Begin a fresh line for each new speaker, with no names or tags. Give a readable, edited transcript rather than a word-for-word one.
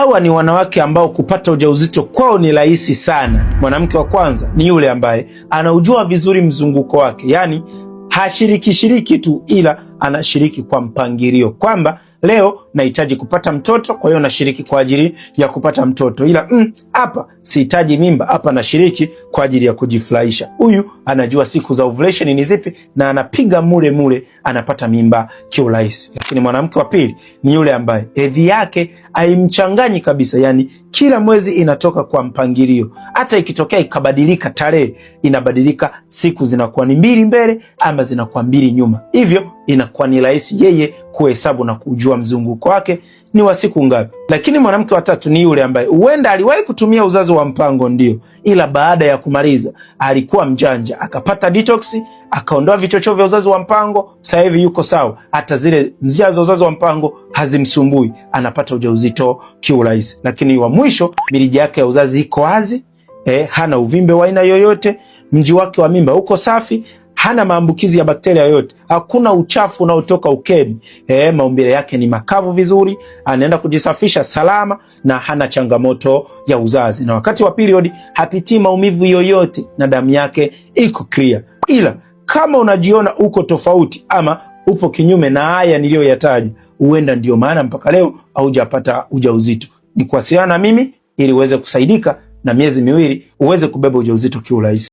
Hawa ni wanawake ambao kupata ujauzito kwao ni rahisi sana. Mwanamke wa kwanza ni yule ambaye anaujua vizuri mzunguko wake, yaani hashiriki shiriki tu, ila anashiriki kwa mpangilio kwamba leo nahitaji kupata mtoto, kwa hiyo nashiriki kwa ajili ya kupata mtoto, ila hapa sihitaji mimba, hapa nashiriki kwa ajili ya kujifurahisha. Huyu anajua siku za ovulation ni zipi na anapiga mule mule, anapata mimba kiurahisi. Lakini mwanamke wa pili ni yule ambaye hedhi yake haimchanganyi kabisa, yani kila mwezi inatoka kwa mpangilio, hata ikitokea ikabadilika tarehe, inabadilika siku zinakuwa ni 2 mbele ama zinakuwa 2 nyuma, hivyo inakuwa ni rahisi yeye kuhesabu na kujua mzunguko wake ni wa siku ngapi. Lakini mwanamke wa tatu ni yule ambaye huenda aliwahi kutumia uzazi wa mpango ndio, ila baada ya kumaliza alikuwa mjanja, akapata detox, akaondoa vichocheo vya uzazi wa mpango. Sasa hivi yuko sawa, hata zile njia za uzazi wa mpango hazimsumbui, anapata ujauzito kiurahisi. Lakini wa mwisho, mirija yake ya uzazi iko wazi, hana uvimbe wa aina yoyote, mji wake wa mimba uko safi, hana maambukizi ya bakteria yoyote, hakuna uchafu unaotoka ukeni. Maumbile yake ni makavu vizuri, anaenda kujisafisha salama na hana changamoto ya uzazi, na wakati wa period hapitii maumivu yoyote na damu yake iko clear. Ila kama unajiona uko tofauti ama upo kinyume na haya niliyoyataja, huenda ndio maana mpaka leo haujapata ujauzito. Ni kuwasiliana na mimi ili uweze kusaidika na miezi 2 uweze kubeba ujauzito kiurahisi.